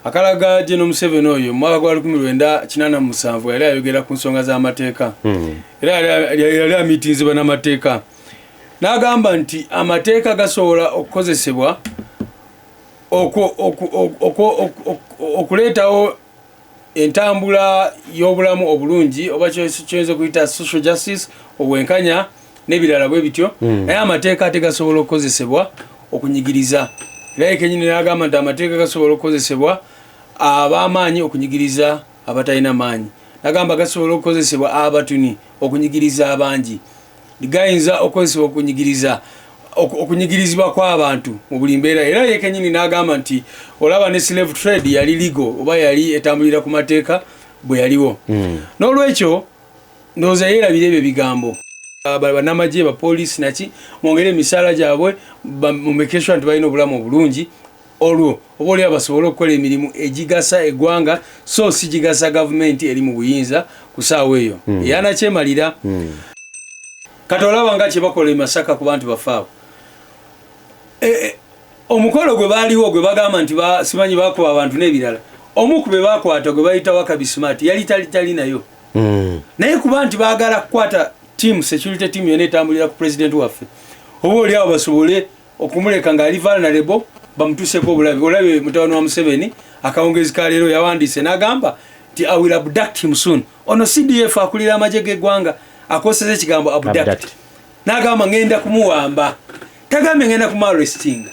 Akalaga General Museveni oyo mu mwaka gwa 1987 yali ayogera ku nsonga z'amateeka. Era yali amitinze bannamateeka n'agamba nti amateeka gasobola okukozesebwa okuleetawo entambula y'obulamu obulungi, oba kyoyinza okuyita social justice, obwenkanya n'ebirala bwe bityo. Naye amateeka ate gasobola okukozesebwa okunyigiriza. Era ye kenyini n'agamba nti amateeka gasobola okukozesebwa ab'amaanyi okunyigiriza abatalina maanyi. N'agamba gasobola okukozesebwa abatuni okunyigiriza abangi, gayinza okukozesebwa okunyigiriza okunyigirizibwa kw'abantu mu buli mbeera. Era ye kenyini n'agamba nti olaba ne slave trade yali legal, oba yali etambulira ku mateeka bwe yaliwo. N'olwekyo ndowooza yeerabira ebyo ebigambo. Bannamagye, bapoliisi naki, mwongere emisaala gyabwe, mumake sure nti balina obulamu obulungi, olwo oba oliawo basobole okukola emirimu egigasa eggwanga, so si gigasa gavumenti eri mu buyinza ku saawa eyo eyanakyemalira. Kati olaba nga kyebakola e Masaka ku bantu baffe abo. Omukolo gwe baaliwo gwe bagamba nti simanyi bakuba abantu n'ebirala, omu ku be bakwata gwe bayita Wakabi Smart yali tali nayo. Naye kuba nti baagala kukwata team, security team yonna etambulira ku president waffe, oba oli awo basobole okumuleka ng'ali vulnerable, bamutuuseko obulabe. Olabe mutabani wa Museveni akawungezi ka leero yawandiise n'agamba nti, "I will abduct him soon." Ono CDF akulira amagye g'eggwanga akozesa ekigambo abduct. Abduct. N'agamba ngenda kumuwamba, tagambye ngenda kumuarrestinga.